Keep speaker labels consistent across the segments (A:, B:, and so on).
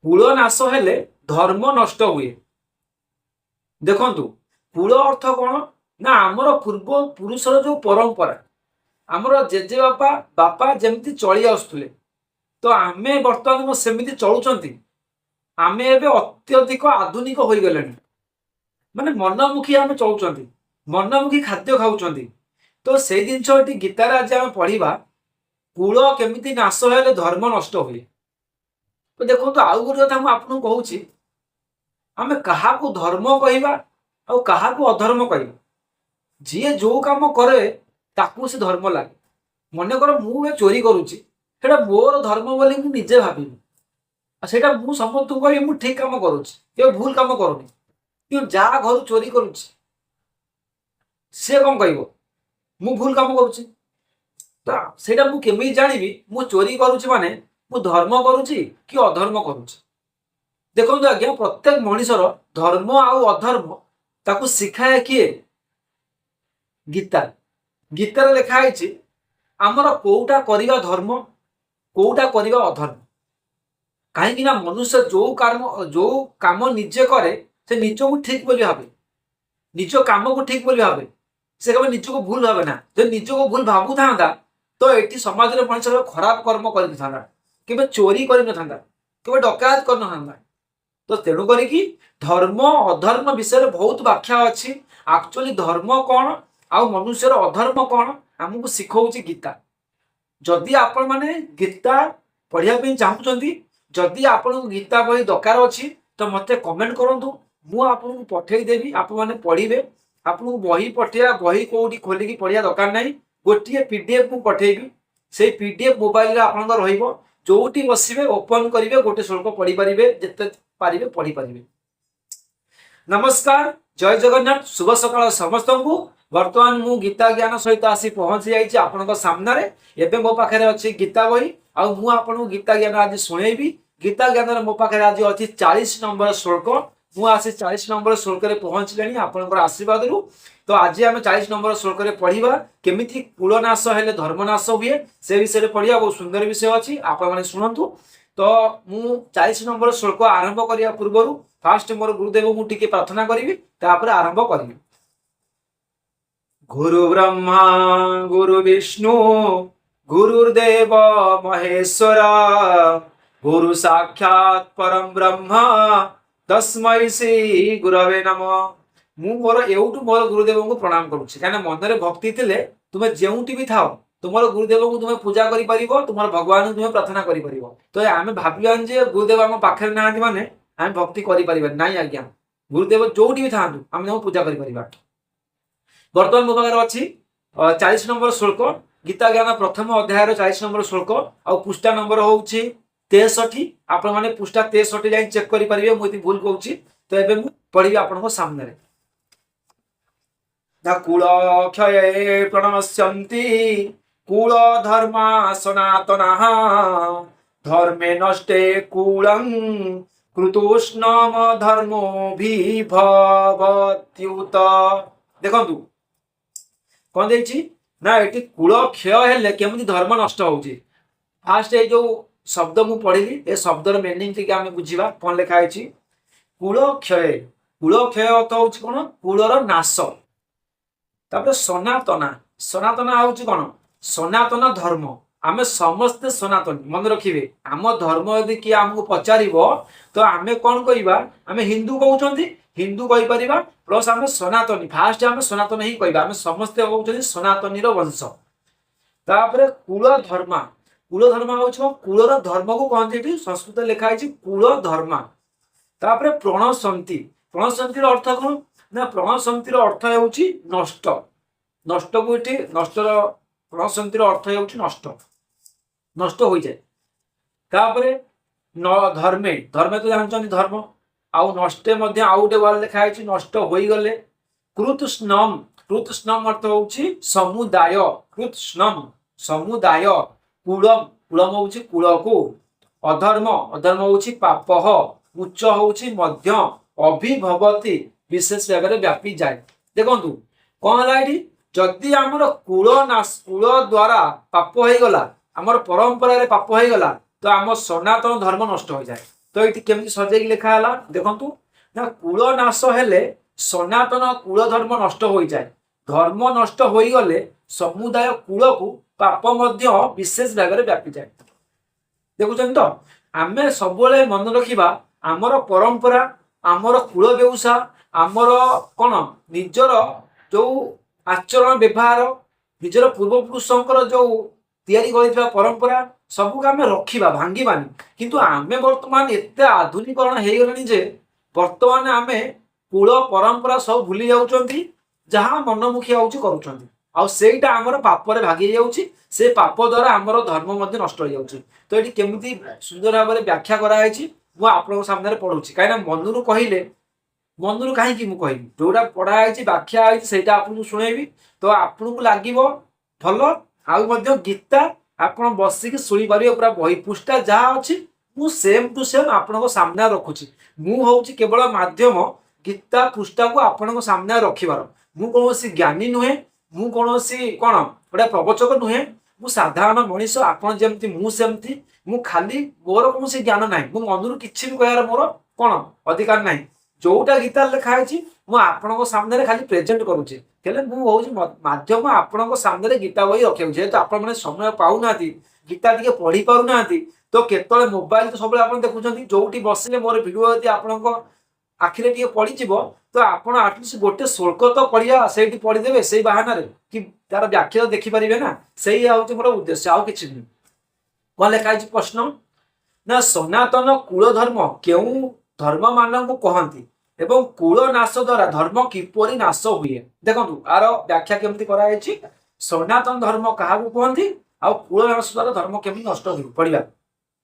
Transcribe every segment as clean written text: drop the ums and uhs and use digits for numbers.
A: କୂଳ ନାଶ ହେଲେ ଧର୍ମ ନଷ୍ଟ ହୁଏ। ଦେଖନ୍ତୁ, କୂଳ ଅର୍ଥ କଣ ନା ଆମର ପୂର୍ବ ପୁରୁଷର ଯୋଉ ପରମ୍ପରା, ଆମର ଜେଜେବାପା ବାପା ଯେମିତି ଚଳି ଆସୁଥିଲେ, ତ ଆମେ ବର୍ତ୍ତମାନ ସେମିତି ଚଳୁଛନ୍ତି? ଆମେ ଏବେ ଅତ୍ୟଧିକ ଆଧୁନିକ ହୋଇଗଲେଣି, ମାନେ ମନମୁଖୀ ଆମେ ଚଳୁଛନ୍ତି, ମନମୁଖୀ ଖାଦ୍ୟ ଖାଉଛନ୍ତି। ତ ସେଇ ଜିନିଷ ଏଠି ଗୀତାରେ ଆଜି ଆମେ ପଢିବା, କୂଳ କେମିତି ନାଶ ହେଲେ ଧର୍ମ ନଷ୍ଟ ହୁଏ। ତ ଦେଖନ୍ତୁ, ଆଉ ଗୋଟେ କଥା ମୁଁ ଆପଣଙ୍କୁ କହୁଛି, ଆମେ କାହାକୁ ଧର୍ମ କହିବା ଆଉ କାହାକୁ ଅଧର୍ମ କହିବା? ଯିଏ ଯୋଉ କାମ କରେ ତାକୁ ସେ ଧର୍ମ ଲାଗେ। ମନେକର ମୁଁ ଏ ଚୋରି କରୁଛି, ସେଇଟା ମୋର ଧର୍ମ ବୋଲି ମୁଁ ନିଜେ ଭାବିବି ଆଉ ସେଇଟା ମୁଁ ସମସ୍ତଙ୍କୁ କହିବି ମୁଁ ଠିକ କାମ କରୁଛି, କେବେ ଭୁଲ କାମ କରୁନି। କିନ୍ତୁ ଯାହା ଘରୁ ଚୋରି କରୁଛି ସିଏ କଣ କହିବ? ମୁଁ ଭୁଲ କାମ କରୁଛି। ତ ସେଇଟା ମୁଁ କେମିତି ଜାଣିବି, ମୁଁ ଚୋରି କରୁଛି ମାନେ ମୁଁ ଧର୍ମ କରୁଛି କି ଅଧର୍ମ କରୁଛି? ଦେଖନ୍ତୁ ଆଜ୍ଞା, ପ୍ରତ୍ୟେକ ମଣିଷର ଧର୍ମ ଆଉ ଅଧର୍ମ ତାକୁ ଶିଖାଏ କିଏ? ଗୀତା। ଗୀତାରେ ଲେଖା ହେଇଛି ଆମର କୋଉଟା କରିବା ଧର୍ମ, କୋଉଟା କରିବା ଅଧର୍ମ। କାହିଁକି ନା ମନୁଷ୍ୟ ଯୋଉ କାମ ନିଜେ କରେ, ସେ ନିଜକୁ ଠିକ ବୋଲି ଭାବେ, ନିଜ କାମକୁ ଠିକ ବୋଲି ଭାବେ। ସେ କେବେ ନିଜକୁ ଭୁଲ ଭାବେ ନା। ଯଦି ନିଜକୁ ଭୁଲ ଭାବୁଥାନ୍ତା, ତ ଏଠି ସମାଜରେ ମଣିଷ କେବେ ଖରାପ କର୍ମ କରିନଥାନ୍ତା, କେବେ ଚୋରି କରିନଥାନ୍ତା, କେବେ ଡକାୟତ କରିନଥାନ୍ତା। ତ ତେଣୁ କରିକି ଧର୍ମ ଅଧର୍ମ ବିଷୟରେ ବହୁତ ବ୍ୟାଖ୍ୟା ଅଛି। ଆକ୍ଚୁଆଲି ଧର୍ମ କଣ ଆଉ ମନୁଷ୍ୟର ଅଧର୍ମ କଣ, ଆମକୁ ଶିଖଉଛି ଗୀତା। ଯଦି ଆପଣମାନେ ଗୀତା ପଢିବା ପାଇଁ ଚାହୁଁଛନ୍ତି, ଯଦି ଆପଣଙ୍କୁ ଗୀତା ବହି ଦରକାର ଅଛି, ତ ମତେ କମେଣ୍ଟ କରନ୍ତୁ, ମୁଁ ଆପଣଙ୍କୁ ପଠେଇଦେବି, ଆପଣମାନେ ପଢିବେ। ଆପଣଙ୍କୁ ବହି ପଠେଇବା, ବହି କୋଉଠି ଖୋଲିକି ପଢିବା ଦରକାର ନାହିଁ। ଗୋଟିଏ ପିଡିଏଫ୍ ମୁଁ ପଠେଇବି, ସେଇ ପିଡିଏଫ୍ ମୋବାଇଲରେ ଆପଣଙ୍କର ରହିବ। ଯୋଉଠି ବସିବେ, ଓପନ କରିବେ, ଗୋଟେ ଶ୍ଳୋକ ପଢିପାରିବେ, ଯେତେ ପାରିବେ ପଢିପାରିବେ। ନମସ୍କାର, ଜୟ ଜଗନ୍ନାଥ, ଶୁଭ ସକାଳ ସମସ୍ତଙ୍କୁ। ବର୍ତ୍ତମାନ ମୁଁ ଗୀତା ଜ୍ଞାନ ସହିତ ଆସି ପହଞ୍ଚି ଯାଇଛି ଆପଣଙ୍କ ସାମ୍ନାରେ। ଏବେ ମୋ ପାଖରେ ଅଛି ଗୀତା ବହି ଆଉ ମୁଁ ଆପଣଙ୍କୁ ଗୀତା ଜ୍ଞାନ ଆଜି ଶୁଣେଇବି। ଗୀତା ଜ୍ଞାନରେ ମୋ ପାଖରେ ଆଜି ଅଛି 40 ନମ୍ବର ଶ୍ଳୋକ। ମୁଁ ଆସି 40 ନମ୍ବର ଶ୍ଳୋକରେ ପହଞ୍ଚିଲେଣି ଆପଣଙ୍କର ଆଶୀର୍ବାଦରୁ। ତ ଆଜି ଆମେ 40 ନମ୍ବର ଶ୍ଳୋକରେ ପଢିବା କେମିତି କୂଳନାଶ ହେଲେ ଧର୍ମନାଶ ହୁଏ, ସେ ବିଷୟରେ ପଢିବା। ବହୁତ ସୁନ୍ଦର ବିଷୟ ଅଛି, ଆପଣମାନେ ଶୁଣନ୍ତୁ। ତ ମୁଁ 40 ନମ୍ବର ଶ୍ଳୋକ ଆରମ୍ଭ କରିବା ପୂର୍ବରୁ ଫାଷ୍ଟ ମୋର ଗୁରୁଦେବଙ୍କୁ ଟିକେ ପ୍ରାର୍ଥନା କରିବି, ତାପରେ ଆରମ୍ଭ କରିବି। ଗୁରୁ ବ୍ରହ୍ମା ଗୁରୁ ବିଷ୍ଣୁ ଗୁରୁର୍ଦେବ ମହେଶ୍ୱର, ଗୁରୁ ସାକ୍ଷାତ ପରମ ବ୍ରହ୍ମ ତସ୍ମୈ ଶ୍ରୀ ଗୁରବେ ନମ। ମୁଁ ମୋର ଏଉଠୁ ମୋର ଗୁରୁଦେବଙ୍କୁ ପ୍ରଣାମ କରୁଛି, କାହିଁକିନା ମନରେ ଭକ୍ତି ଥିଲେ ତୁମେ ଯେଉଁଠି ବି ଥାଅ, ତୁମର ଗୁରୁଦେବଙ୍କୁ ତୁମେ ପୂଜା କରିପାରିବ, ତୁମର ଭଗବାନଙ୍କୁ ତୁମେ ପ୍ରାର୍ଥନା କରିପାରିବ। ତ ଆମେ ଭାବିବାନି ଯେ ଗୁରୁଦେବ ଆମ ପାଖରେ ନାହାନ୍ତି ମାନେ ଆମେ ଭକ୍ତି କରିପାରିବାନି। ନାଇଁ ଆଜ୍ଞା, ଗୁରୁଦେବ ଯୋଉଠି ବି ଥାଆନ୍ତୁ, ଆମେ ତାଙ୍କୁ ପୂଜା କରିପାରିବା। ବର୍ତ୍ତମାନ ମୋ ପାଖରେ ଅଛି 40 ନମ୍ବର ଶ୍ଳୋକ, ଗୀତା ଜ୍ଞାନ ପ୍ରଥମ ଅଧ୍ୟାୟର 40 ନମ୍ବର ଶ୍ଳୋକ ଆଉ ପୃଷ୍ଠା ନମ୍ବର ହଉଛି 63। ଆପଣମାନେ ପୃଷ୍ଠା 63 ଯାଇ ଚେକ୍ କରିପାରିବେ ମୁଁ ଯଦି ଭୁଲ କହୁଛି। ତ ଏବେ ମୁଁ ପଢିବି ଆପଣଙ୍କ ସାମ୍ନାରେ। ନା କୂଳ କ୍ଷୟେ ପ୍ରଣଶ୍ୟନ୍ତି କୂଳ ଧର୍ମା ସନାତନଃ, ଧର୍ମେ ନଷ୍ଟେ କୂଳଂ କୃତୋଷ୍ଣମ ଧର୍ମୋ ଭବତ୍ୟୁତ। ଦେଖନ୍ତୁ କଣ ଦେଇଛି ନା ଏଠି କୂଳ କ୍ଷୟ ହେଲେ କେମିତି ଧର୍ମ ନଷ୍ଟ ହଉଛି। ଫାଷ୍ଟ ଏଇ ଯୋଉ ଶବ୍ଦ ମୁଁ ପଢିଲି, ଏ ଶବ୍ଦର ମିନିଂ ଟିକେ ଆମେ ବୁଝିବା କଣ ଲେଖା ହେଇଛି। କୂଳ କ୍ଷୟ, କୂଳ କ୍ଷୟ ଅର୍ଥ ହଉଛି କଣ? କୂଳର ନାଶ। ତାପରେ ସନାତନା, ସନାତନା ହଉଛି କଣ? ସନାତନ ଧର୍ମ। ଆମେ ସମସ୍ତେ ସନାତନୀ, ମନେ ରଖିବେ। ଆମ ଧର୍ମ ଯଦି କିଏ ଆମକୁ ପଚାରିବ, ତ ଆମେ କଣ କହିବା? ଆମେ ହିନ୍ଦୁ କହୁଛନ୍ତି, ହିନ୍ଦୁ କହିପାରିବା, ପ୍ଲସ୍ ଆମେ ସନାତନୀ। ଫାଷ୍ଟ ଆମେ ସନାତନ ହିଁ କହିବା। ଆମେ ସମସ୍ତେ କହୁଛନ୍ତି ସନାତନୀର ବଂଶ। ତାପରେ କୂଳ ଧର୍ମା, କୂଳ ଧର୍ମ ହଉଛି କଣ? କୂଳର ଧର୍ମକୁ କହନ୍ତି। ଏଠି ସଂସ୍କୃତରେ ଲେଖା ହେଇଛି କୂଳ ଧର୍ମା। ତାପରେ ପ୍ରଣଶନ୍ତି, ପ୍ରଣଶନ୍ତିର ଅର୍ଥ କଣ ନା ପ୍ରଣଶନ୍ତିର ଅର୍ଥ ହେଉଛି ନଷ୍ଟ। ନଷ୍ଟକୁ ଏଠି ନଷ୍ଟର, ପ୍ରଣଶନ୍ତିର ଅର୍ଥ ହେଉଛି ନଷ୍ଟ, ନଷ୍ଟ ହୋଇଯାଏ। ତାପରେ ନ ଧର୍ମେ, ଧର୍ମେ ତ ଜାଣିଛନ୍ତି ଧର୍ମ। ଆଉ ନଷ୍ଟେ ମଧ୍ୟ ଆଉ ଗୋଟେ ୱାର୍ଡ ଲେଖା ହେଇଛି, ନଷ୍ଟ ହୋଇଗଲେ। କୃତ ସ୍ନମ, କୃତ ସ୍ନମ ଅର୍ଥ ହଉଛି ସମୁଦାୟ, କୃତ ସ୍ନମ ସମୁଦାୟ। କୂଳମ, କୂଳମ ହଉଛି କୂଳକୁ। ଅଧର୍ମ, ଅଧର୍ମ ହଉଛି ପାପହ। ଉଚ୍ଚ ହଉଛି ମଧ୍ୟ। ଅଭିଭବତି ବିଶେଷ ଭାବରେ ବ୍ୟାପି ଯାଏ। ଦେଖନ୍ତୁ କଣ ହେଲା ଏଠି। ଯଦି ଆମର କୂଳ ନାଶ, କୂଳ ଦ୍ଵାରା ପାପ ହେଇଗଲା, ଆମର ପରମ୍ପରାରେ ପାପ ହେଇଗଲା, ତ ଆମ ସନାତନ ଧର୍ମ ନଷ୍ଟ ହୋଇଯାଏ। ତ ତ ଏଇଠି କେମିତି ସଜେଇକି ଲେଖା ହେଲା ଦେଖନ୍ତୁ ନା, କୂଳ ନାଶ ହେଲେ ସନାତନ କୂଳ ଧର୍ମ ନଷ୍ଟ ହୋଇଯାଏ। ଧର୍ମ ନଷ୍ଟ ହୋଇଗଲେ ସମୁଦାୟ କୂଳକୁ ପାପ ମଧ୍ୟ ବିଶେଷ ଭାଗରେ ବ୍ୟାପିଯାଏ। ଦେଖୁଛନ୍ତି ତ? ଆମେ ସବୁବେଳେ ମନେ ରଖିବା, ଆମର ପରମ୍ପରା, ଆମର କୂଳ ବ୍ୟବସାୟ, ଆମର କଣ ନିଜର ଯୋଉ ଆଚରଣ ବ୍ୟବହାର, ନିଜର ପୂର୍ବପୁରୁଷଙ୍କର ଯୋଉ ତିଆରି କରିଥିବା ପରମ୍ପରା, ସବୁକୁ ଆମେ ରଖିବା, ଭାଙ୍ଗିବାନି। କିନ୍ତୁ ଆମେ ବର୍ତ୍ତମାନ ଏତେ ଆଧୁନିକରଣ ହେଇଗଲାଣି ଯେ ବର୍ତ୍ତମାନ ଆମେ କୂଳ ପରମ୍ପରା ସବୁ ଭୁଲି ଯାଉଛନ୍ତି। ଯାହା ମନମୁଖୀ ହଉଛି କରୁଛନ୍ତି, ଆଉ ସେଇଟା ଆମର ପାପରେ ଭାଗି ହେଇଯାଉଛି। ସେ ପାପ ଦ୍ୱାରା ଆମର ଧର୍ମ ମଧ୍ୟ ନଷ୍ଟ ହେଇଯାଉଛି। ତ ଏଠି କେମିତି ସୁନ୍ଦର ଭାବରେ ବ୍ୟାଖ୍ୟା କରାଯାଇଛି, ମୁଁ ଆପଣଙ୍କ ସାମ୍ନାରେ ପଢୁଛି। କାହିଁକିନା ମନରୁ କହିଲେ, ମନରୁ କାହିଁକି ମୁଁ କହିବି? ଯୋଉଟା ପଢା ହେଇଛି, ବ୍ୟାଖ୍ୟା ହେଇଛି, ସେଇଟା ଆପଣଙ୍କୁ ଶୁଣେଇବି, ତ ଆପଣଙ୍କୁ ଲାଗିବ ଭଲ। ଆଉ ମଧ୍ୟ ଗୀତା ଆପଣ ବସିକି ଶୁଣିପାରିବେ। ପୁରା ବହି ପୃଷ୍ଠା ଯାହା ଅଛି, ମୁଁ ସେମ୍ ଟୁ ସେମ୍ ଆପଣଙ୍କ ସାମ୍ନାରେ ରଖୁଛି। ମୁଁ ହଉଛି କେବଳ ମାଧ୍ୟମ ଗୀତା ପୃଷ୍ଠାକୁ ଆପଣଙ୍କ ସାମ୍ନାରେ ରଖିବାର। ମୁଁ କୌଣସି ଜ୍ଞାନୀ ନୁହେଁ, ମୁଁ କୌଣସି କଣ ଗୋଟେ ପ୍ରବଚକ ନୁହେଁ। ମୁଁ ସାଧାରଣ ମଣିଷ। ଆପଣ ଯେମିତି, ମୁଁ ସେମିତି। ମୁଁ ଖାଲି, ମୋର କୌଣସି ଜ୍ଞାନ ନାହିଁ। ମୁଁ ମନରୁ କିଛି ବି କହିବାର ମୋର କଣ ଅଧିକାର ନାହିଁ। ଯୋଉଟା ଗୀତାରେ ଲେଖା ହେଇଛି, ମୁଁ ଆପଣଙ୍କ ସାମ୍ନାରେ ଖାଲି ପ୍ରେଜେଣ୍ଟ କରୁଛି। ହେଲେ ମୁଁ ହଉଛି ମାଧ୍ୟମ ଆପଣଙ୍କ ସାମ୍ନାରେ ଗୀତା ବହି ରଖିବାକୁ। ଯେହେତୁ ଆପଣମାନେ ସମୟ ପାଉନାହାନ୍ତି, ଗୀତା ଟିକେ ପଢି ପାରୁନାହାନ୍ତି, ତ କେତେବେଳେ ମୋବାଇଲ ତ ସବୁବେଳେ ଆପଣ ଦେଖୁଛନ୍ତି। ଯୋଉଠି ବସିଲେ ମୋର ଭିଡିଓ ଯଦି ଆପଣଙ୍କ ଆଖିରେ ଟିକେ ପଡିଯିବ, ତ ଆପଣ ଆଟଲିଷ୍ଟ ଗୋଟେ ଶ୍ଳୋକ ତ ପଢିବା ସେଇଠି ପଢିଦେବେ ସେଇ ବାହାନାରେ, କି ତାର ବ୍ୟାଖ୍ୟା ତ ଦେଖିପାରିବେ ନା। ସେଇ ହଉଛି ମୋର ଉଦ୍ଦେଶ୍ୟ, ଆଉ କିଛି ନୁହେଁ। କଣ ଲେଖା ହେଇଛି ପ୍ରଶ୍ନ ନା, ସନାତନ କୂଳ ଧର୍ମ କେଉଁ ଧର୍ମ ମାନଙ୍କୁ କହନ୍ତି ଏବଂ କୂଳ ନାଶ ଦ୍ୱାରା ଧର୍ମ କିପରି ନାଶ ହୁଏ? ଦେଖନ୍ତୁ, ଆର ବ୍ୟାଖ୍ୟା କେମିତି କରାଯାଇଛି। ସନାତନ ଧର୍ମ କାହାକୁ କୁହନ୍ତି ଆଉ କୂଳ ନାଶ ଦ୍ୱାରା ଧର୍ମ କେମିତି ନଷ୍ଟ ହୁଏ, ପଢିବା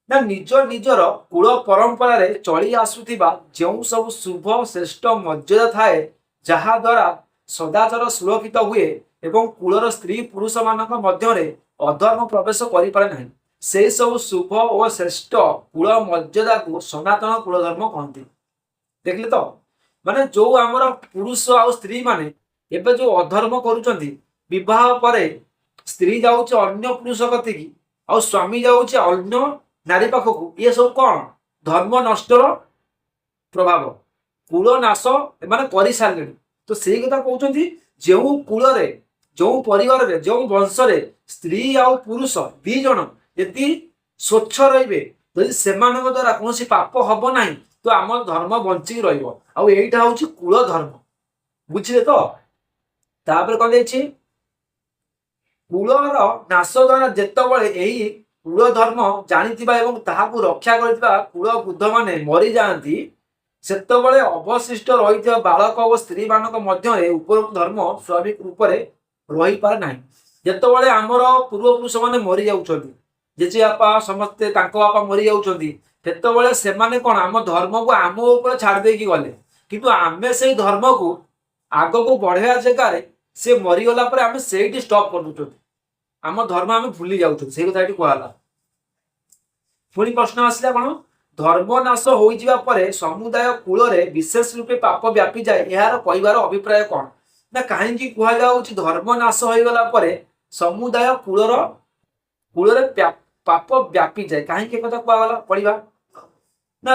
A: ନା, ନିଜ ନିଜର କୂଳ ପରମ୍ପରାରେ ଚଳି ଆସୁଥିବା ଯେଉଁ ସବୁ ଶୁଭ ଶ୍ରେଷ୍ଠ ମର୍ଯ୍ୟାଦା ଥାଏ, ଯାହା ଦ୍ୱାରା ସଦାଚାର ସୁରକ୍ଷିତ ହୁଏ ଏବଂ କୂଳର ସ୍ତ୍ରୀ ପୁରୁଷ ମାନଙ୍କ ମଧ୍ୟରେ ଅଧର୍ମ ପ୍ରବେଶ କରିପାରେ ନାହିଁ, ସେଇ ସବୁ ଶୁଭ ଓ ଶ୍ରେଷ୍ଠ କୂଳ ମର୍ଯ୍ୟାଦାକୁ ସନାତନ କୂଳ ଧର୍ମ କହନ୍ତି। ଦେଖିଲେ ତ? ମାନେ ଯୋଉ ଆମର ପୁରୁଷ ଆଉ ସ୍ତ୍ରୀ ମାନେ ଏବେ ଯୋଉ ଅଧର୍ମ କରୁଛନ୍ତି, ବିବାହ ପରେ ସ୍ତ୍ରୀ ଯାଉଛି ଅନ୍ୟ ପୁରୁଷ କତିକି ଆଉ ସ୍ୱାମୀ ଯାଉଛି ଅନ୍ୟ ନାରୀ ପାଖକୁ, ଇଏ ସବୁ କଣ? ଧର୍ମ ନଷ୍ଟର ପ୍ରଭାବ। କୂଳ ନାଶ ଏମାନେ କରିସାରିଲେଣି। ତ ସେଇ କଥା କହୁଛନ୍ତି, ଯେଉଁ କୂଳରେ, ଯେଉଁ ପରିବାରରେ, ଯେଉଁ ବଂଶରେ ସ୍ତ୍ରୀ ଆଉ ପୁରୁଷ ଦି ଜଣ ଯଦି ସ୍ୱଚ୍ଛ ରହିବେ, ଯଦି ସେମାନଙ୍କ ଦ୍ୱାରା କୌଣସି ପାପ ହବ ନାହିଁ, ତ ଆମ ଧର୍ମ ବଞ୍ଚିକି ରହିବ। ଆଉ ଏଇଟା ହଉଛି କୂଳ ଧର୍ମ। ବୁଝିଲେ ତ? ତାପରେ କଣ ଦେଇଛି? କୂଳର ନାଶ ଦ୍ୱାରା ଯେତେବେଳେ ଏହି କୂଳ ଧର୍ମ ଜାଣିଥିବା ଏବଂ ତାହାକୁ ରକ୍ଷା କରିଥିବା କୂଳ ବୃଦ୍ଧମାନେ ମରିଯାଆନ୍ତି, ସେତେବେଳେ ଅବଶିଷ୍ଟ ରହିଥିବା ବାଳକ ଓ ସ୍ତ୍ରୀ ମାନଙ୍କ ମଧ୍ୟରେ ଉପରୋକ୍ତ ଧର୍ମ ସ୍ୱାଭାବିକ ରୂପରେ ରହିପାରେ ନାହିଁ। ଯେତେବେଳେ ଆମର ପୂର୍ବପୁରୁଷ ମାନେ ମରିଯାଉଛନ୍ତି, ଜେଜେବାପା ସମସ୍ତେ, ତାଙ୍କ ବାପା ମରିଯାଉଛନ୍ତି, ସେତେବେଳେ ସେମାନେ କଣ ଆମ ଧର୍ମକୁ ଆମ ଉପରେ ଛାଡ଼ି ଦେଇକି ଗଲେ। କିନ୍ତୁ ଆମେ ସେଇ ଧର୍ମକୁ ଆଗକୁ ବଢେଇବା ଜାଗାରେ ସେ ମରିଗଲା ପରେ ଆମେ ସେଇଠି ଷ୍ଟପ୍ କରିଦଉଛନ୍ତି। ଆମ ଧର୍ମ ଆମେ ଭୁଲି ଯାଉଛନ୍ତି। ସେଇ କଥା ଏଠି କୁହାହେଲା। ପୁଣି ପ୍ରଶ୍ନ ଆସିଲା କଣ? ଧର୍ମ ନାଶ ହୋଇଯିବା ପରେ ସମୁଦାୟ କୂଳରେ ବିଶେଷ ରୂପେ ପାପ ବ୍ୟାପିଯାଏ, ଏହାର କହିବାର ଅଭିପ୍ରାୟ କଣ? ନା, କାହିଁକି କୁହାଯାଉଛି ଧର୍ମ ନାଶ ହୋଇଗଲା ପରେ ସମୁଦାୟ କୂଳରେ ପାପ ବ୍ୟାପିଯାଏ? କାହିଁକି ଏକଥା କୁହାଗଲା, ପଢିବା ନା,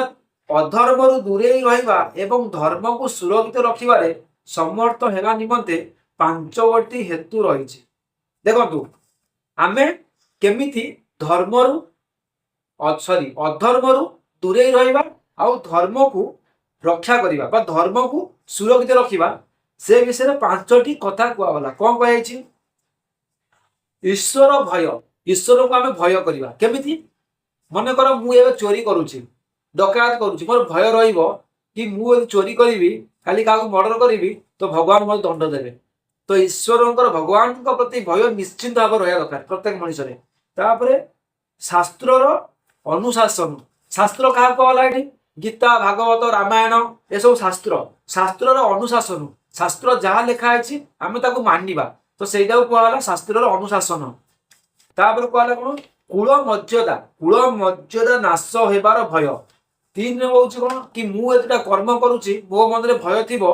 A: ଅଧର୍ମରୁ ଦୂରେଇ ରହିବା ଏବଂ ଧର୍ମକୁ ସୁରକ୍ଷିତ ରଖିବାରେ ସମର୍ଥ ହେବା ନିମନ୍ତେ ପାଞ୍ଚଗୋଟି ହେତୁ ରହିଛି। ଦେଖନ୍ତୁ, ଆମେ କେମିତି ଧର୍ମରୁ, ସରି, ଅଧର୍ମରୁ ଦୂରେଇ ରହିବା ଆଉ ଧର୍ମକୁ ରକ୍ଷା କରିବା ବା ଧର୍ମକୁ ସୁରକ୍ଷିତ ରଖିବା, ସେ ବିଷୟରେ ପାଞ୍ଚଟି କଥା କୁହାଗଲା। କଣ କୁହାଯାଇଛି? ଈଶ୍ୱର ଭୟ। ଈଶ୍ୱରଙ୍କୁ ଆମେ ଭୟ କରିବା କେମିତି? ମନେକର ମୁଁ ଏବେ ଚୋରି କରୁଛି, ଡକାୟତ କରୁଛି, ମୋର ଭୟ ରହିବ କି ମୁଁ ଯଦି ଚୋରି କରିବି, କାଲି କାହାକୁ ମର୍ଡର କରିବି, ତ ଭଗବାନ ମୋତେ ଦଣ୍ଡ ଦେବେ। ତ ଈଶ୍ୱରଙ୍କର, ଭଗବାନଙ୍କ ପ୍ରତି ଭୟ ନିଶ୍ଚିନ୍ତ ଭାବରେ ରହିବା ଦରକାର ପ୍ରତ୍ୟେକ ମଣିଷରେ। ତାପରେ ଶାସ୍ତ୍ରର ଅନୁଶାସନ। ଶାସ୍ତ୍ର କାହାକୁ କୁହାଗଲା ଏଠି? ଗୀତା, ଭାଗବତ, ରାମାୟଣ, ଏସବୁ ଶାସ୍ତ୍ର। ଶାସ୍ତ୍ରର ଅନୁଶାସନ, ଶାସ୍ତ୍ର ଯାହା ଲେଖା ହେଇଛି ଆମେ ତାକୁ ମାନିବା, ତ ସେଇଟାକୁ କୁହାଗଲା ଶାସ୍ତ୍ରର ଅନୁଶାସନ। ତାପରେ କୁହାଗଲା କଣ? କୂଳ ମର୍ଯ୍ୟାଦା। କୂଳ ମର୍ଯ୍ୟାଦା ନାଶ ହେବାର ଭୟ। ତିନି ହଉଛି କଣ କି ମୁଁ ଏତେଟା କର୍ମ କରୁଛି, ମୋ ମନରେ ଭୟ ଥିବ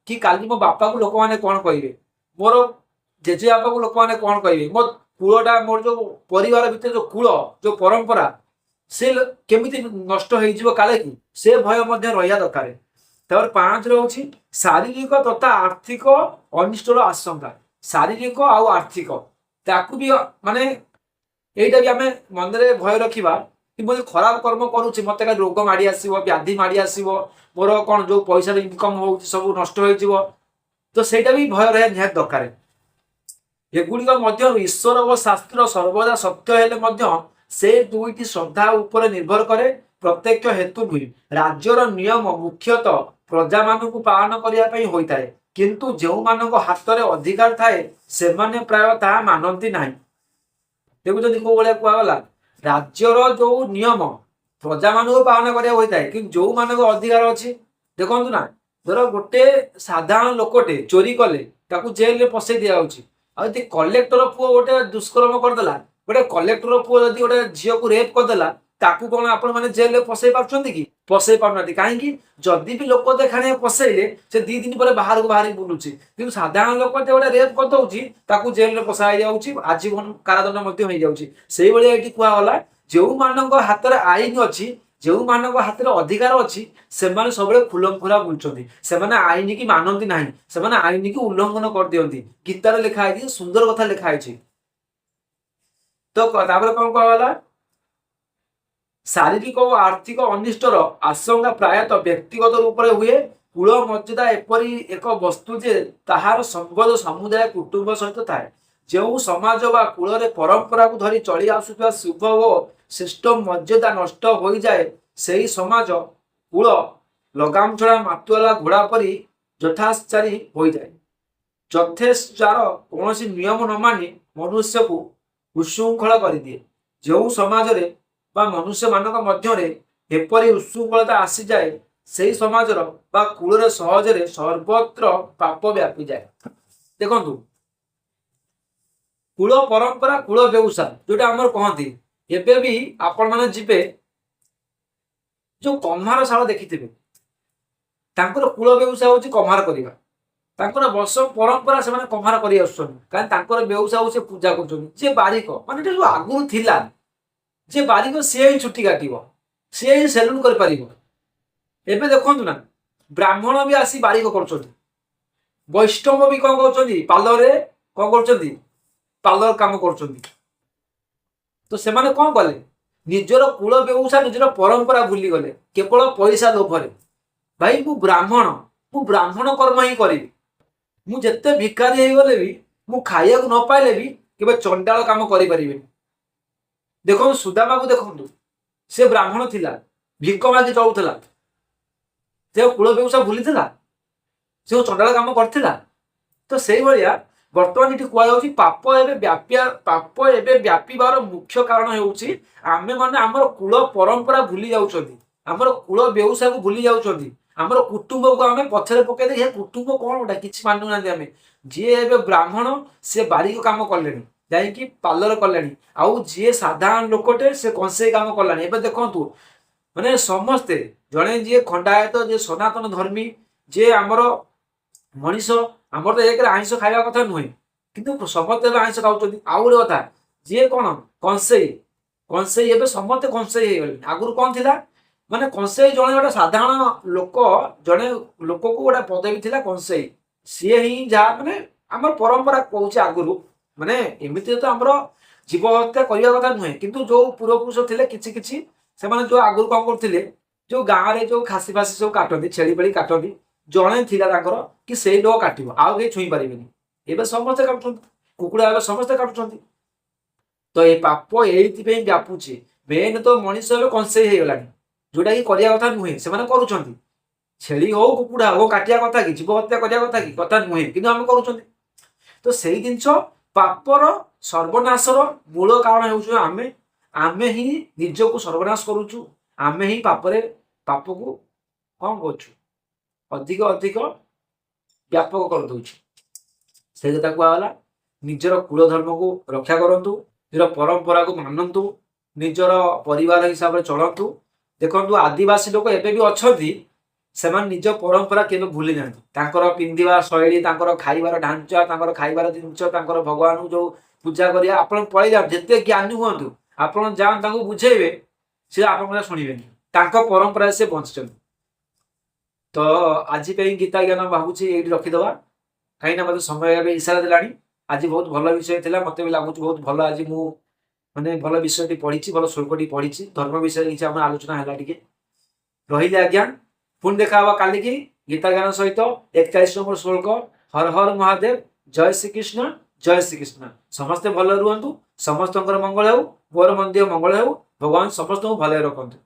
A: କି କାଲି ମୋ ବାପାକୁ ଲୋକମାନେ କଣ କହିବେ, ମୋର ଜେଜେ ବାପାକୁ ଲୋକମାନେ କଣ କହିବେ, ମୋ କୂଳଟା, ମୋର ଯୋଉ ପରିବାର ଭିତରେ ଯୋଉ କୂଳ, ଯୋଉ ପରମ୍ପରା, ସେ କେମିତି ନଷ୍ଟ ହେଇଯିବ କାଳେ କି, ସେ ଭୟ ମଧ୍ୟ ରହିବା ଦରକାର। ତାପରେ 5 ରହୁଛି ଶାରୀରିକ ତଥା ଆର୍ଥିକ ଅନିଷ୍ଟର ଆଶଙ୍କା। ଶାରୀରିକ ଆଉ ଆର୍ଥିକ, ତାକୁ ବି ମାନେ ଏଇଟା ବି ଆମେ ମନରେ ଭୟ ରଖିବା କି ମୁଁ ଯଦି ଖରାପ କର୍ମ କରୁଛି, ମତେ କାଲି ରୋଗ ମାଡ଼ି ଆସିବ, ବ୍ୟାଧି ମାଡ଼ି ଆସିବ, ମୋର କଣ ଯୋଉ ପଇସାର ଇନକମ ହଉଛି ସବୁ ନଷ୍ଟ ହେଇଯିବ। ତ ସେଇଟା ବି ଭୟ ରହିବା ନିହାତି ଦରକାର। ଏଗୁଡ଼ିକ ମଧ୍ୟରୁ ଈଶ୍ୱର ଓ ଶାସ୍ତ୍ର ସର୍ବଦା ସତ୍ୟ ହେଲେ ମଧ୍ୟ ସେ ଦୁଇଟି ଶ୍ରଦ୍ଧା ଉପରେ ନିର୍ଭର କରେ, ପ୍ରତ୍ୟକ୍ଷ ହେତୁ ନୁହେଁ। ରାଜ୍ୟର ନିୟମ ମୁଖ୍ୟତଃ ପ୍ରଜାମାନଙ୍କୁ ପାଳନ କରିବା ପାଇଁ ହୋଇଥାଏ, କିନ୍ତୁ ଯେଉଁମାନଙ୍କ ହାତରେ ଅଧିକାର ଥାଏ, ସେମାନେ ପ୍ରାୟ ତାହା ମାନନ୍ତି ନାହିଁ। ଦେଖୁଛନ୍ତି କୋଉ ଭଳିଆ କୁହାଗଲା? ରାଜ୍ୟର ଯୋଉ ନିୟମ ପ୍ରଜାମାନଙ୍କୁ ପାଳନ କରିବାକୁ ହୋଇଥାଏ, କିନ୍ତୁ ଯୋଉମାନଙ୍କ ଅଧିକାର ଅଛି, ଦେଖନ୍ତୁ ନା, ଧର ଗୋଟେ ସାଧାରଣ ଲୋକଟେ ଚୋରି କଲେ ତାକୁ ଜେଲରେ ପସେଇ ଦିଆଯାଉଛି। ଆଉ ଯଦି କଲେକ୍ଟର ପୁଅ ଗୋଟେ ଦୁଷ୍କର୍ମ କରିଦେଲା, ଗୋଟେ କଲେକ୍ଟର ପୁଅ ଯଦି ଗୋଟେ ଝିଅକୁ ରେପ୍ କରିଦେଲା, ତାକୁ କଣ ଆପଣ ମାନେ ଜେଲରେ ପସେଇ ପାରୁଛନ୍ତି କି? ପସେଇ ପାରୁନାହାନ୍ତି। କାହିଁକି? ଯଦି ବି ଲୋକ ଦେଖାଣିଆ ପସେଇଲେ, ସେ 2 ଦିନ ପରେ ବାହାରକୁ ବାହାରିକି ବୁଲୁଛି। କିନ୍ତୁ ସାଧାରଣ ଲୋକ ଯେ ଗୋଟେ ରେପ୍ କରିଦଉଛି, ତାକୁ ଜେଲରେ ପସା ହେଇଯାଉଛି, ଆଜୀବନ କାରାଦଣ୍ଡ ମଧ୍ୟ ହେଇଯାଉଛି। ସେଇଭଳିଆ ଏଇଠି କୁହାଗଲା, ଯେଉଁମାନଙ୍କ ହାତରେ ଆଇନ ଅଛି, ଯେଉଁମାନଙ୍କ ହାତରେ ଅଧିକାର ଅଛି, ସେମାନେ ସବୁବେଳେ ଖୁଲମ ଖୁଲା ବୁଲୁଛନ୍ତି। ସେମାନେ ଆଇନ କି ମାନନ୍ତି ନାହିଁ, ସେମାନେ ଆଇନକି ଉଲ୍ଲଂଘନ କରିଦିଅନ୍ତି। ଗୀତାରେ ଲେଖା ହେଇଛି, ସୁନ୍ଦର କଥା ଲେଖା ହେଇଛି। ତ ତାପରେ କଣ କୁହାଗଲା? ଶାରୀରିକ ଓ ଆର୍ଥିକ ଅନିଷ୍ଟର ଆଶଙ୍କା ପ୍ରାୟତଃ ବ୍ୟକ୍ତିଗତ ରୂପରେ ହୁଏ। କୁଳ ମର୍ଯ୍ୟାଦା ଏପରି ଏକ ବସ୍ତୁ ଯେ ତାହାର ସମ୍ବନ୍ଧ ସମୁଦାୟ କୁଟୁମ୍ବ ସହିତ ଥାଏ। ଯେଉଁ ସମାଜ ବା କୁଳରେ ପରମ୍ପରାକୁ ଧରି ଚଳି ଆସୁଥିବା ଶୁଭ ଓ ଶ୍ରେଷ୍ଠ ମର୍ଯ୍ୟାଦା ନଷ୍ଟ ହୋଇଯାଏ, ସେହି ସମାଜ କୁଳ ଲଗାମ ଛଡ଼ା ମାତୁଆଲା ଘୋଡ଼ା ପରି ଯଥେଚ୍ଛାଚାରୀ ହୋଇଯାଏ। ଯଥେଚ୍ଛାର କୌଣସି ନିୟମ ନ ମାନି ମନୁଷ୍ୟକୁ ଉତ୍ଶୃଙ୍ଖଳ କରିଦିଏ। ଯେଉଁ ସମାଜରେ ବା ମନୁଷ୍ୟମାନଙ୍କ ମଧ୍ୟରେ ଏପରି ଉତ୍ଶୃଙ୍ଖଳତା ଆସିଯାଏ, ସେହି ସମାଜର ବା କୁଳରେ ସହଜରେ ସର୍ବତ୍ର ପାପ ବ୍ୟାପିଯାଏ। ଦେଖନ୍ତୁ, କୁଳ ପରମ୍ପରା, କୁଳ ବେଉସା ଯୋଉଟା ଆମର କହନ୍ତି, ଏବେ ବି ଆପଣମାନେ ଯିବେ, ଯୋଉ କମ୍ହାର ଶାଳ ଦେଖିଥିବେ, ତାଙ୍କର କୁଳ ବେଉସା ହଉଛି କମ୍ହାର କରିବା। ତାଙ୍କର ବର୍ଷ ପରମ୍ପରା ସେମାନେ କମ୍ହାର କରି ଆସୁଛନ୍ତି, କାରଣ ତାଙ୍କର ବେଉସା ହଉଛି ସେ ପୂଜା କରୁଛନ୍ତି। ଯିଏ ବାରିକ, ମାନେ ଏଟା ଯୋଉ ଆଗରୁ ଥିଲା, ଯିଏ ବାରିକ ସିଏ ହିଁ ଚୁଟି କାଟିବ, ସିଏ ହିଁ ସେଲୁନ କରିପାରିବ। ଏବେ ଦେଖନ୍ତୁ ନା, ବ୍ରାହ୍ମଣ ବି ଆସି ବାରିକ କରୁଛନ୍ତି, ବୈଷ୍ଣବ ବି କଣ କରୁଛନ୍ତି, ପାର୍ଲରରେ କଣ କରୁଛନ୍ତି, ପାର୍ଲର କାମ କରୁଛନ୍ତି। ତ ସେମାନେ କଣ କଲେ? ନିଜର କୁଳ ବେଉସା, ନିଜର ପରମ୍ପରା ଭୁଲିଗଲେ କେବଳ ପଇସା ଲୋଭରେ। ଭାଇ, ମୁଁ ବ୍ରାହ୍ମଣ, ମୁଁ ବ୍ରାହ୍ମଣ କର୍ମ ହିଁ କରିବି। ମୁଁ ଯେତେ ଭିକାରୀ ହେଇଗଲେ ବି, ମୁଁ ଖାଇବାକୁ ନ ପାଇଲେ ବି କେବେ ଚଣ୍ଡାଳ କାମ କରିପାରିବିନି। ଦେଖନ୍ତୁ, ସୁଦାମାକୁ ଦେଖନ୍ତୁ, ସେ ବ୍ରାହ୍ମଣ ଥିଲା, ଭିକ ମାଗି ଚଳୁଥିଲା। ସେ କୁଳ ବେଉସା ଭୁଲିଥିଲା? ସେ ଚଣ୍ଡାଳ କାମ କରିଥିଲା? ତ ସେଇଭଳିଆ ବର୍ତ୍ତମାନ ଏଠି କୁହାଯାଉଛି, ପାପ ଏବେ ବ୍ୟାପିବାର ମୁଖ୍ୟ କାରଣ ହେଉଛି ଆମେ ମାନେ ଆମର କୁଳ ପରମ୍ପରା ଭୁଲି ଯାଉଛନ୍ତି, ଆମର କୁଳ ବେଉସାକୁ ଭୁଲି ଯାଉଛନ୍ତି, ଆମର କୁଟୁମ୍ବକୁ ଆମେ ପଛରେ ପକେଇ ଦେଇ, ହେ କୁଟୁମ୍ବ କଣ ଗୋଟା କିଛି ମାନୁନାହାନ୍ତି ଆମେ। ଯିଏ ଏବେ ବ୍ରାହ୍ମଣ ସେ ବାରିକ କାମ କଲେଣି, ଯାଇକି ପାର୍ଲର କଲେଣି, ଆଉ ଯିଏ ସାଧାରଣ ଲୋକଟେ ସେ କଂସେଇ କାମ କଲାଣି। ଏବେ ଦେଖନ୍ତୁ, ମାନେ ସମସ୍ତେ, ଜଣେ ଯିଏ ଖଣ୍ଡାୟତ, ଯିଏ ସନାତନ ଧର୍ମୀ, ଯିଏ ଆମର ମଣିଷ, ଆମର ତ ଏକରେ ଆଇଁଷ ଖାଇବା କଥା ନୁହେଁ, କିନ୍ତୁ ସମସ୍ତେ ଏବେ ଆଇଁଷ ଖାଉଛନ୍ତି। ଆଉ ଗୋଟେ କଥା, ଯିଏ କଣ କଂସେଇ, କଂସେଇ ଏବେ ସମସ୍ତେ କଂସେଇ ହେଇଗଲେଣି। ଆଗରୁ କଣ ଥିଲା, ମାନେ କଂସେଇ ଜଣେ ଗୋଟେ ସାଧାରଣ ଲୋକ, ଜଣେ ଲୋକକୁ ଗୋଟେ ପଦବୀ ଥିଲା କଂସେଇ, ସିଏ ହିଁ ଯାହା ମାନେ ଆମର ପରମ୍ପରା କହୁଛି ଆଗରୁ, ମାନେ ଏମିତି ତ ଆମର ଜୀବ ହତ୍ୟା କରିବା କଥା ନୁହେଁ, କିନ୍ତୁ ଯୋଉ ପୂର୍ବପୁରୁଷ ଥିଲେ କିଛି କିଛି, ସେମାନେ ଯୋଉ ଆଗରୁ କଣ କରୁଥିଲେ, ଯୋଉ ଗାଁରେ ଯୋଉ ଖାସି ଫାସି ସବୁ କାଟନ୍ତି, ଛେଳି ଫେଳି କାଟନ୍ତି, ଜଣେ ଥିଲା ତାଙ୍କର କି ସେଇ ଲୋକ କାଟିବ, ଆଉ କେହି ଛୁଇଁ ପାରିବେନି। ଏବେ ସମସ୍ତେ କାଟୁଛନ୍ତି, କୁକୁଡ଼ା ଏବେ ସମସ୍ତେ କାଟୁଛନ୍ତି। ତ ଏ ପାପ ଏଇଥିପାଇଁ ବ୍ୟାପୁଛି। ମେନ୍ ତ ମଣିଷ ଏବେ କଂସେଇ ହେଇଗଲାଣି, ଯୋଉଟା କି କରିବା କଥା ନୁହେଁ, ସେମାନେ କରୁଛନ୍ତି। ଛେଳି ହଉ, କୁକୁଡ଼ା ହଉ, କାଟିବା କଥା କି? ଜୀବ ହତ୍ୟା କରିବା କଥା କି? କଥା ନୁହେଁ, କିନ୍ତୁ ଆମେ କରୁଛନ୍ତି। ତ ସେଇ ଜିନିଷ ପାପର ସର୍ବନାଶର ମୂଳ କାରଣ ହେଉଛୁ ଆମେ। ଆମେ ହିଁ ନିଜକୁ ସର୍ବନାଶ କରୁଛୁ। ଆମେ ହିଁ ପାପରେ ପାପକୁ କଣ କରୁଛୁ, ଅଧିକ ଅଧିକ ବ୍ୟାପକ କରିଦଉଛୁ। ସେଇ କଥା କୁହାଗଲା, ନିଜର କୁଳ ଧର୍ମକୁ ରକ୍ଷା କରନ୍ତୁ, ନିଜର ପରମ୍ପରାକୁ ମାନନ୍ତୁ, ନିଜର ପରିବାର ହିସାବରେ ଚଳନ୍ତୁ। ଦେଖନ୍ତୁ, ଆଦିବାସୀ ଲୋକ ଏବେ ବି ଅଛନ୍ତି, ସେମାନେ ନିଜ ପରମ୍ପରା କେବେ ଭୁଲି ନାହାନ୍ତି। ତାଙ୍କର ପିନ୍ଧିବା ଶୈଳୀ, ତାଙ୍କର ଖାଇବାର ଢାଞ୍ଚା, ତାଙ୍କର ଖାଇବାର ଜିନିଷ, ତାଙ୍କର ଭଗବାନଙ୍କୁ ଯୋଉ ପୂଜା କରିବା, ଆପଣ ପଳେଇ ଯାଆନ୍ତୁ, ଯେତେ ଜ୍ଞାନୀ ହୁଅନ୍ତୁ, ଆପଣ ଯାଆନ୍ତୁ, ତାଙ୍କୁ ବୁଝେଇବେ। ସେ ଆପଣଙ୍କ କଥା ଶୁଣିବେନି। ତାଙ୍କ ପରମ୍ପରାରେ ସେ ବଞ୍ଚିଛନ୍ତି। ତ ଆଜି ପାଇଁ ଗୀତା ଜ୍ଞାନ ଭାବୁଛି ଏଇଠି ରଖିଦେବା, କାହିଁକିନା ମୋତେ ସମୟ ଏବେ ଇଶାରା ଦେଲାଣି। ଆଜି ବହୁତ ଭଲ ବିଷୟ ଥିଲା, ମୋତେ ବି ଲାଗୁଛି ବହୁତ ଭଲ। ଆଜି ମୁଁ ମାନେ ଭଲ ବିଷୟଟି ପଢିଛି, ଭଲ ଶ୍ଳୋକଟି ପଢିଛି, ଧର୍ମ ବିଷୟରେ କିଛି ଆମର ଆଲୋଚନା ହେଲା ଟିକେ। ରହିଲି ଆଜ୍ଞା, ପୁଣି ଦେଖା ହବା କାଲିକି ଗୀତା ଜ୍ଞାନ ସହିତ 41 ନମ୍ବର ଶ୍ଳୋକ। ହର ହର ମହାଦେବ, ଜୟ ଶ୍ରୀକୃଷ୍ଣ, ଜୟ ଶ୍ରୀକୃଷ୍ଣ। ସମସ୍ତେ ଭଲ ରୁହନ୍ତୁ, ସମସ୍ତଙ୍କର ମଙ୍ଗଳ ହେଉ, ମୋର ମଧ୍ୟ ମଙ୍ଗଳ ହେଉ। ଭଗବାନ ସମସ୍ତଙ୍କୁ ଭଲରେ ରଖନ୍ତୁ।